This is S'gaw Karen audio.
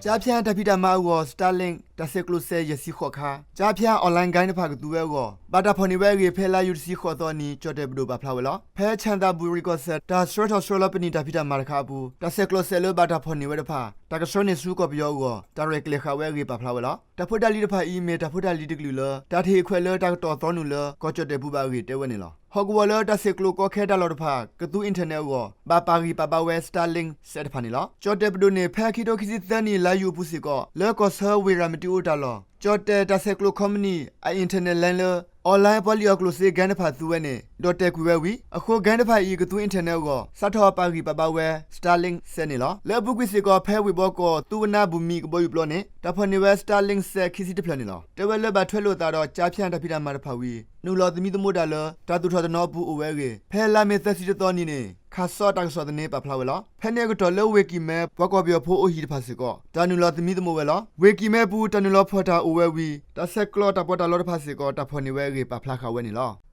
ကၠါဖၠၣ်တၢ်ဖံးတၢ်မၤအဂီၢ် Starlink တၢ်ဆဲးကျိးစဲးယဲၢ်ဆံဃိးခါ ကၠါဖၠၣ် online ဂိုဏ်းတဖၣ်ကသူဝဲအဂီၢ် ဘၣ်တၢ်ဖီၣ်န့ၢ်ဝဲအဂ့ၢ် ဖဲလါယူၤတဆံဃိးသီအနံၤ ကၠီၣ်တဲၣ်ပဒိၣ်ပာ်ဖျါဝဲလီၤ. ဖဲဆၣ်သးဘူၣ်ရံၣ်ကီၢ်စဲၣ် တၢ်ဆှၢထီၣ်ဆှၢလီၤပနံာ်တၢ်ဖံးတၢ်မၤတခါအပူၤ တၢ်ဆဲးကျိးစဲးလၢဘၣ်တၢ်ဖီၣ်န့ၢ်ဝဲတဖၣ် တၢ်ကဆှၢန့ၢ်ဆူကီၢ်ပယီၤအဂီၢ် တၢ်ရဲၣ်ကျဲၤဃာ်ဝဲအဂ့ၢ်ပာ်ဖျါဝဲလီၤ. တၢ်ဖိတၢ်လံၤတဖၣ်အံၤ မ့ၢ်တၢ်ဖိတၢ်လံၤတကလုာ်လၢ တၢ်တဟ့ၣ်ခွဲးလၢတၢ်ကတီၢ်သီနုာ်လၢ ကီၢ်ကၠီၣ်တဲၣ်ပူၤဘၣ်အဂ့ၢ်တဲဝဲန့ၣ်လီၤ. ဟီၣ်ကဝီၤလၢတၢ်ဆဲးကျိးကီခဲတၢ်လီၢ်တဖၣ် ကသူ internet အဂီၢ် ဘၣ်ပာ်ဂံၢ်ပာ်ဘါဝဲ Starlink စဲးတဖၣ်န့ၣ်လီၤ. ကၠီၣ်တဲၣ်ပဒိၣ်န့ၣ် ဖဲခံထိခံဆံသၢနံၣ် လါယူၤအပူၤစ့ၢ်ကီး လၢကီၢ်ဆၢဝ့ၢ်ရၤမတံအိၣ်တၢ်လီၢ် ကၠီၣ်တဲၣ်တၢ်ဆဲးကျိးခီပနံၣ် အ internet line လၢ online ပှၤလံၣ်အီၣ်ကျိၣ်စ့ ဂိုဏ်းတဖၣ်သူဝဲန့ၣ် ဒီၣ်တဲာ်ကွံာ်ဝဲဝံၤ အဃိ ဂိုဏ်းတဖၣ်အံၤ ကသူ internet အဂီၢ် စးထီၣ်ပာ်ဂံၢ်ပာ်ဘါဝဲ Starlink စဲးန့ၣ်လီၤ. လၢအပူၤကွံာ်စ့ၢ်ကီး ဖဲဝ့ၢ်ဘီကီၢ် သုဝနါဘူၣ်မံၤကဘီယူၤပျီန့ၣ် တၢ်ဖီၣ်န့ၢ်ဝဲ Starlink စဲးခံဆံတဖျၢၣ်န့ၣ်လီၤ. တဲဝဲလၢဘၣ်ထွဲလိာ်သးဒီး ကၠါဖၠၣ်တၢ်ဖံးတၢ်မၤတဖၣ်ဝံၤ နုာ်လီၤသမံသမိးတၢ်လၢ တၢ်သူၣ်ထီၣ်တနီၤအပူၤအိၣ်ဝဲအဂ့ၢ် ဖဲလါမ့ၤသၢဆံတသီအနံၤန့ၣ် ခးစီတၢ်ကစီၣ်သန့ပာ်ဖျါဝဲလီၤ. ဖဲန့ၣ်အကတီၢ်လၢဝ့ၢ်ကံၢ်မဲ ပှၤကီၢ်ပယီၤဖိအိၣ်ဟံၣ်တဖၣ်စ့ၢ်ကီး တၢ်နုာ်လီၤသမံသမိးဝဲလီၤ. ဝ့ၢ်ကံၢ်မဲအပူၤ တၢ်နုာ်လီၤဖီၣ်တၢ်အိၣ်ဝဲဝံၤ တၢ်ဆဲးကျိးတၢ်ပီးတၢ်လီတဖၣ်စ့ၢ်ကီး တၢ်ဖီၣ်န့ၢ်ဝဲအဂ့ၢ်ပာ်ဖျါဃာ်ဝဲန့ၣ်လီၤ.